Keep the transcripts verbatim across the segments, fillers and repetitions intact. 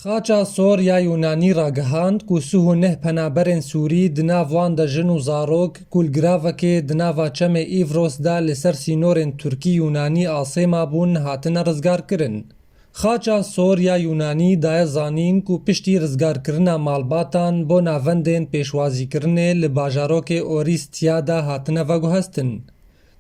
Xaça Sor ya Yûnanî ragihand ku sih û neh penaberên Sûrî di nav wan de jin û zarok ku li giravekê di nava çemê Îvros de li ser sînorên Tirkî-Yûnanî asê mabûn hatine rizgarkirin. Xaça Sor ya Yûnanî daye zanîn ku piştî rizgarkirina malbatan bo navendên pêşwazîkirinê li bajarokê Orîstiya de hatine veguhestin.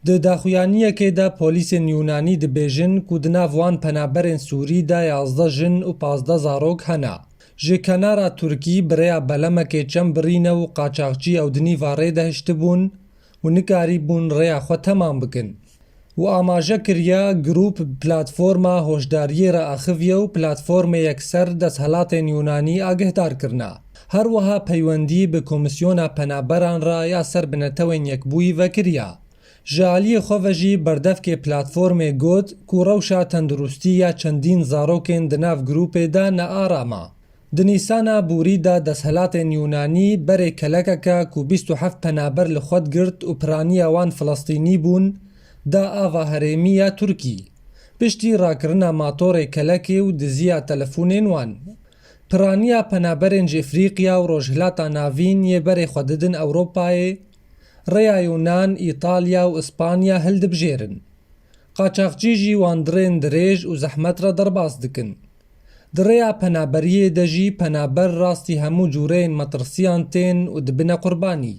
Di daxuyaniyekê de polîsên Yûnanî dibêjin ku di nav wan penaberên Sûrî de yazdeh jin û pazdeh zarok hene. Ji kenara Tirkî bi rêya belemekê çem birîne û qaçaxçî ew di nîva rê de hiştibûn û nikarîbûn rêya xwe temam bikin. Û amaje kiriye, grûp bi platforma hoşdariyê re axiviye û platformê yekser desthilatên Yûnanî agihdar kirine. Her wiha peywendî bi Komîsyona Penaberan re ya ser bi Netewên Yekbûyî vekiriye. Ji aliyê xwe ve jî berdevkê platformê got ku rewşa tenduristî ya çendîn zarokên di nav grûpê de nearam e. Di Nîsana borî de desthilatên Yûnanî berê kelekeke ku bîst û heft penaber li xwe digirt û piraniya wan Filistînî bûn, da ava herêmî ya Tirkî. Piştî rakirina matorê kelekê û diziya telefonên wan. Piraniya penaberên ji Efrîqiya û Rojhilata Navîn yê berê xwe didin Ewropayê, rêya Yûnan, Îtalya û Îspanya hildibijêrin. Qaçaxçî jî wan di rên dirêj û zehmet re derbas dikin. Di rêya penaberiyê de jî penaber rastî hemû cûreyên metirsiyan tên û dibine qurbanî.